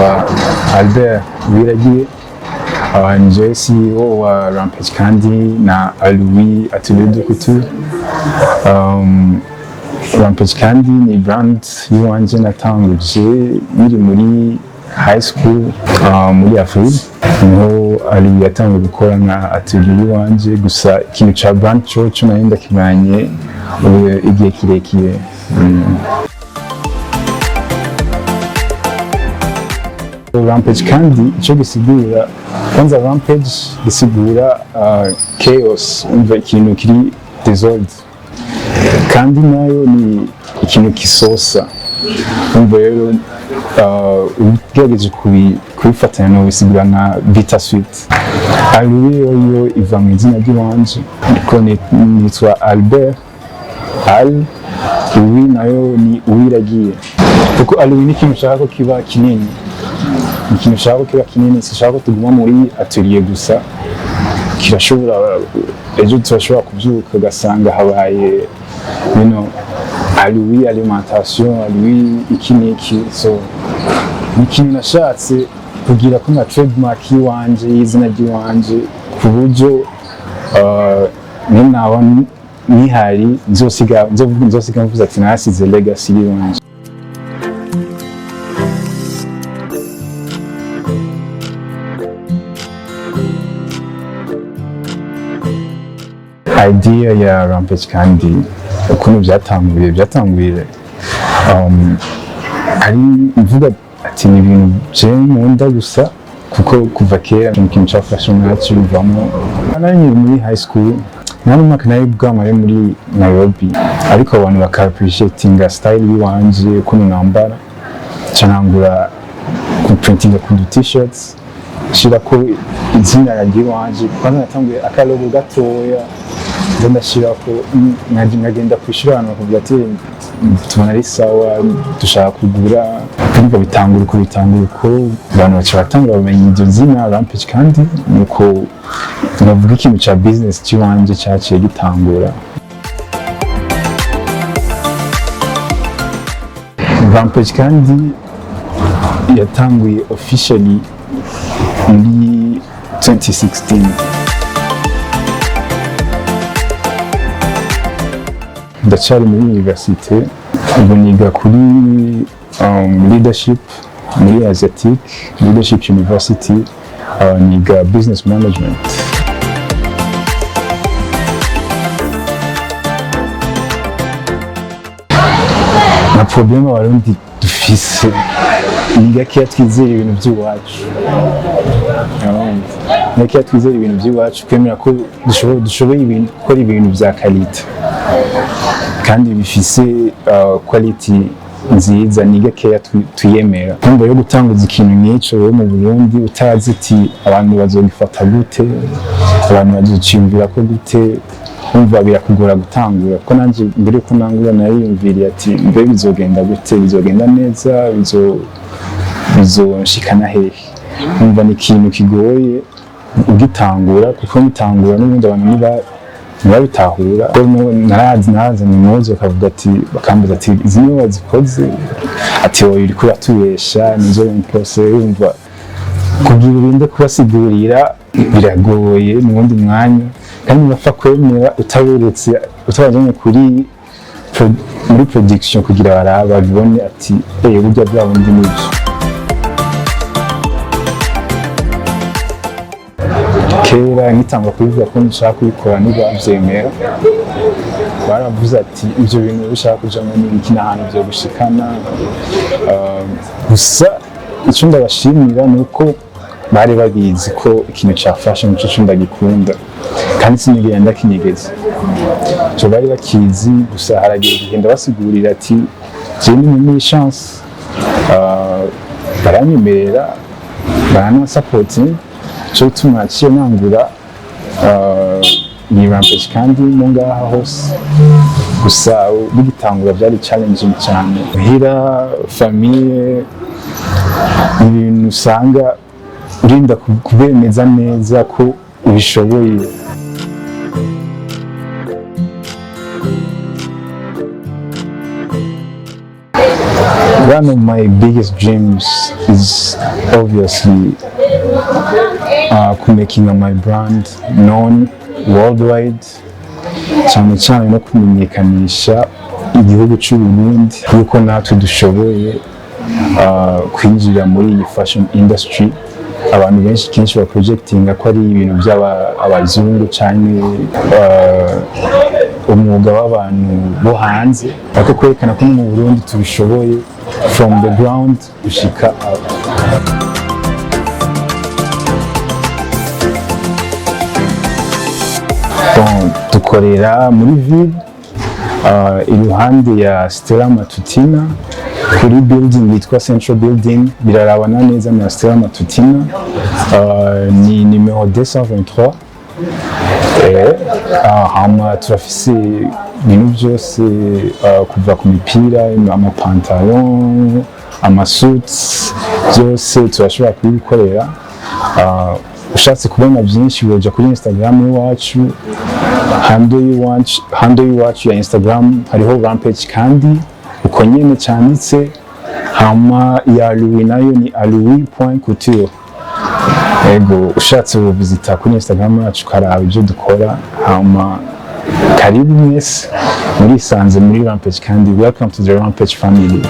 Nitwa Albert Uwiragiye, nje CEO wa Rampage Candy na Aloui Atelier de Couture. Rampage Candy ni brand y'iwanje natanguje nkiri muri high school, muri Afrique niho Aloui yatanguye gukora nka atelier y'iwanje. Gusa ikintu ca brand coco nari ndakimanye ubu igihe kirekire. Rampage Candy icyo gisigura, kwanza Rampage gisigura chaos, umva ikintu kiri désordre, kandi nayo ni ikintu kisosa. Umva rero, ugerageje kubifatanya no bisigura nka bittersweet. Aloui yo iva mu izina ry'iwanje, ko nitwa Albert Al Uwi, nayo ni Uwiragiye, kuko Aloui ni ikintu ushaka ko kiba kinini, ikintu ushaka ko kiba kinini. Sinshaka ko tuguma muri atelier gusa. Kirashobora, ejo turashobora kubyuka ugasanga habaye Aloui alimentation, Aloui iki n'iki. So ni ikintu nashatse kugira ko nka trademark y'iwanje, y'izina ry'iwanje, ku buryo ninaba nihari nzosiga mvuze ati nasize legacy y'iwanje. Idea ya Rampage Candy, ukuntu byatanguye ari mvuga ati ni ibintu je nkunda gusa, kuko kuva kera mu kintu ca fashion nakibivamo. Nari nkiri muri high school, nari umwaka nari bwamare muri Nairobi, ariko abantu baka appreciatinga style yiwanje, ukuntu nambara, nca ntangura kuprintinga ku du t-shirts, nshirako izina ry'iwanje. Kwanza natanguye akalogo gatoya, nza ndashirako, nkagenda kwishura, abantu bakavuga ati tubona ari sawa, dushaka kugura. Urumva bitangura uko abantu baca batangura bamenya iryo zina Rampage Candy. Nuko navuga ikintu ca business c'iwanje caciye gitangura. Rampage Candy yatanguye officially muri 2016. Ndacyari muri université ubu, niga kuri leadership muri Asiatic Leadership University, niga business management. Na problème Abarundi dufise ni gakeya twizera ibintu by'iwacu. Urumva? Ni gakeya twizera ibintu by'iwacu, kwemera ko dushoboye ibintu, gukora ibintu bya qualité kandi bifise quality nziza, ni gakeya tuyemera. Kumva yo gutanguza ikintu nk'ico rero mu Burundi, utazi ati abantu bazogifata gute, abantu bazociyumvira ko gute, umva birakugora gutangura. Kuko nanje mbere yuko ntangura nariyumviriye ati mbe bizogenda gute, bizogenda neza, bizonshikana hehe? Umva ni ikintu kigoye ugitangura, kuko ngitangura n'ubundi abantu ntibabitahura. Kuko narazi narazanye impuzu, bakavuga ati, bakambaza ati izi niwe wazikoze? Ati oya, uriko uratubesha, nizo impose. Wumva kugira urinde kubasigurira biragoye mu wundi mwanya, kandi bapfa kwemera utaberetse, utabajanye kuri muri production kugira barabe babibone ati eh, burya bwa bundi nibyo. Kera nkitangwa kubivuga ko nshaka kubikora, ntibavyemera. Baravuze ati ibyo bintu ushaka kujamo n'ibiki, n'ahantu byo gushikana. Gusa icyo ndabashimira ni uko bari babizi ko ikintu ca fashion cyo ndagikunda, kandi sinigera ndakinyegeza. Ico bari bakizi. Gusa haragera igihe ndabasigurira ati jewe ni muri chance, baranyemerera, baranasupporting. Cyo gituma naciye nangura ni Rampage Candy no ngaha hose. Gusa bigitangura byari challenging cyane. Muhira, famille, ibintu usanga urinda kubemeza neza ko ubishoboye. One of my biggest dreams is obviously making my brand known worldwide, cyane cyane no kumenyekanisha igihugu cy'u Burundi yuko natwe dushoboye kwinjira muri iyi fashion industry. Abantu benshi kenshi ba projectinga ko ari ibintu by'abazungu cyane, umwuga w'abantu bo hanze, ariko kwerekana ko no mu Burundi tubishoboye from the ground gushika up. Bon, dukorera muri ville, iruhande ya Stella Matutina, kuri building yitwa Central Building, birarabana neza na Stella Matutina, ni nimero 223. Hama turafise ibintu byose, kuva ku mipira, amapantalon, amasuits, byose turashobora kubikorera. Ushatse kubona byinshi woja kuri Instagram iwacu, handle y'iwacu ya Instagram hariho Rampage Kandi, uko nyene cyanditse. Hama ya Louis nayo ni louis.couture. Ego, ushatse wovizita kuri Instagram yacu ukaraba ibyo dukora. Hama karibu mwese, murisanze muri Rampage Kandi. Welcome to the Rampage family.